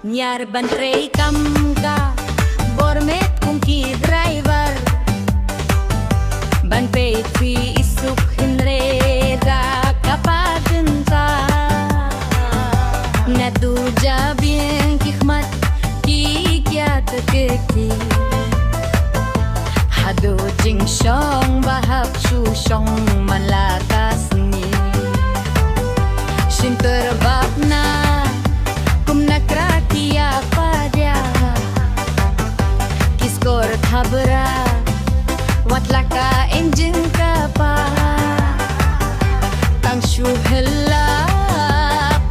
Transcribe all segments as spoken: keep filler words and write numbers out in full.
Niar ban trei kam ka bor met kum ki driver. Ban peit phi i suk hynrei da ka pa kynta. Naduh jabieng ki khmat ki kiad ki ki. Haduh jingshong ba hap shu shong man la ka sngi. Shyntur bap na kum na kra ki ïa padia. Ki skor thabra wat la ka engine ka pa. Tang shu hela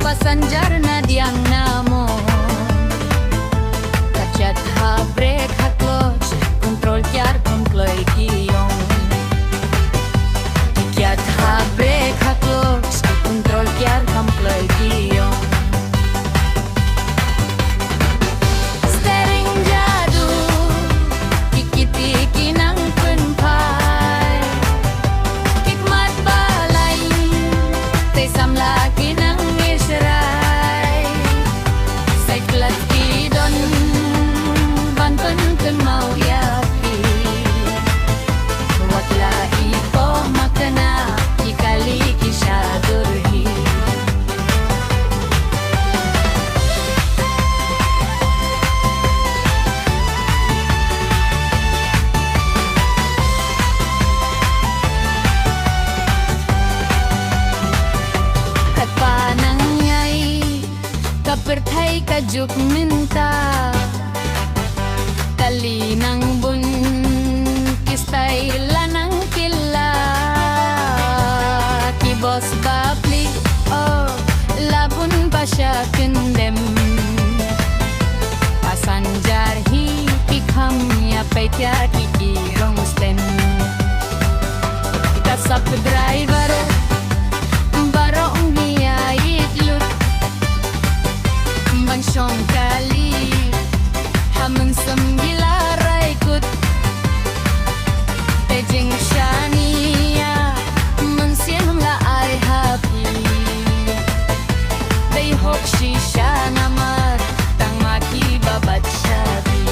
passenger na diang na mo. Ka chat ha brake ha clutch, control kiar kam kloi ki ong. Ki chat ha brake ha clutch, control kiar kam kloi ki ong. Steering jadu, ki kiti ki nang pynphai. Ki khmat ba lai, te samla ki nang ïasrai. Side clutch ki don ban pynkynmaw ïa phi. Wat la i poh makna ki kali ki shadur hi. Katba nang ïai ka pyrthei ka juk mynta. Kali nang bun ki style la nang kylla. Ki bos bapli oh la bun ba sha kyndem. Passenger hi ki kham ïa peit ïa ki ki rong stem. Ka sap driver baroh ngi ïa ïit lut. Ban shong kali ha mynsiem ngi la rai kut. Te jingshaniah mynsiem la ai ha phi. Dei hok shisha namar tang ma ki ba bat shabi.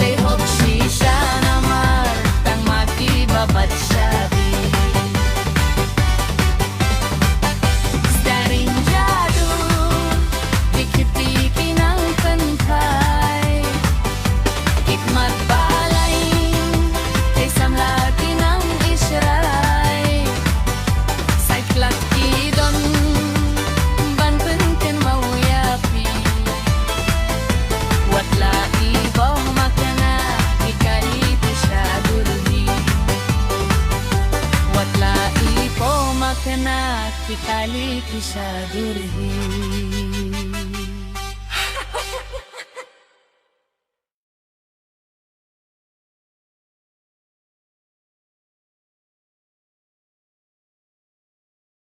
Dei hok shisha namar tang ma ki ba bat shabi. Steering jadu, ki kiti ki nang pynphai. Ki khmat ba lai, te samla ki nang ïasrai. Side clutch ki don ban pynkynmaw ïa phi. Wat la i poh makna ki kali ki shadur hi. Wat la i poh makna ki kali ki shadur hi.